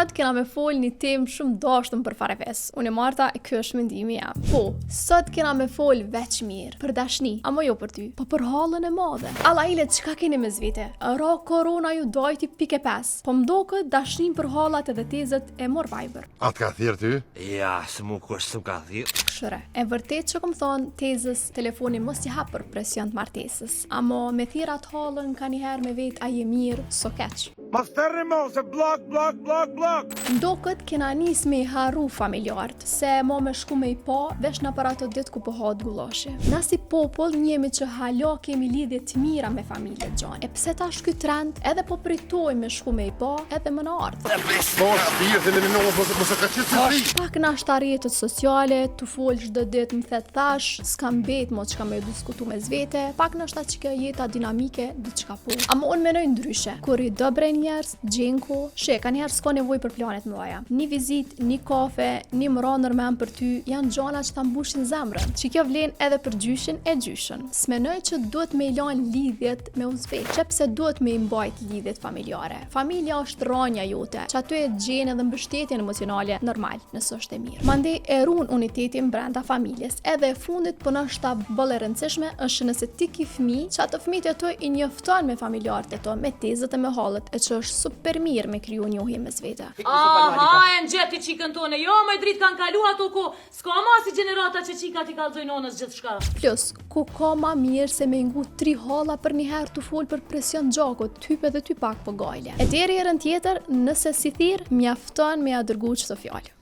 Sot kena me fol një temë shumë dashtëm për farefes. Unë e Marta e ky është mendimi jam. Po, sot kena me fol veç mirë, për dashni, ama jo për ty, po për hallën e madhe. Alla ile, çka keni me zvete? Ra korona ju dajti pikë 5. Po m'doket dashnin për hallat edhe tezët e mor Viber. A të ka thirë ty? Ja, se mu kush s'm ka thirë. Këshyre, e vërtet që kom thonë tezës telefoni mos i hap për presion të martesës. Amo me thirr atë hallën ka njëherë me vet a je mirë, so keq. Mos thërri mo, se blok, blok, blok, blok. M'doket kena nis me i harru familjarët, se mo me shku me i pa, vesh na për ato ditë ku po hahet gullashi. Na si popull njemi që hala kemi lidhje të mira me familjet gjanë. E pse tash ky trend edhe po pritojmë me shku me i pa edhe më në ardhë. Po, shpirtin e në mos mos e ka qenë si ti. Pak nashta rrjetet sociale, tu fol çdo ditë më thet thash, s'kam mbet mo çka me diskutu mes vete, pak nashta që kjo jeta dinamike diçka po. Ama unë menoj ndryshe, kur i do bre njerëz, gjen ku, she, ka njerëz s'ka nevojë për planet mëdha. Një vizit, një kafe, një më nërmen për ty, janë gjana që ta mbushin zemrën. Që kjo vlen edhe për gjyshin e gjyshën. S'menoj që duhet me i lanë lidhjet me u zbeh, që pse duhet me i mbajt lidhjet familjare. Familja është rranja jote, që aty e gjen edhe mbështetjen emocionale normal, nëse është e mirë. Mandej e run unitetin brenda familjes. Edhe e fundit, po nashta boll e rëndësishme, është që nëse ti ki fëmijë, që ato fëmijët e tu i njofton me familjarët e tu, me tezët e me hallet, e që është super mirë me kriju njohje mes vete. Aha, e në gjeti qikën tonë, jo, më i dritë kanë kalu ato ku, s'ka ma si gjenerata që qikat i kallzojnë nonës gjithë shka. Plus, ku ka ma mirë se me ngu tri halla për një herë të fol për presion gjakut, t'hyp edhe ty pak po gajle. E deri herën tjetër, nëse si thirr, mjafton me ja dërgu qëto fjalë.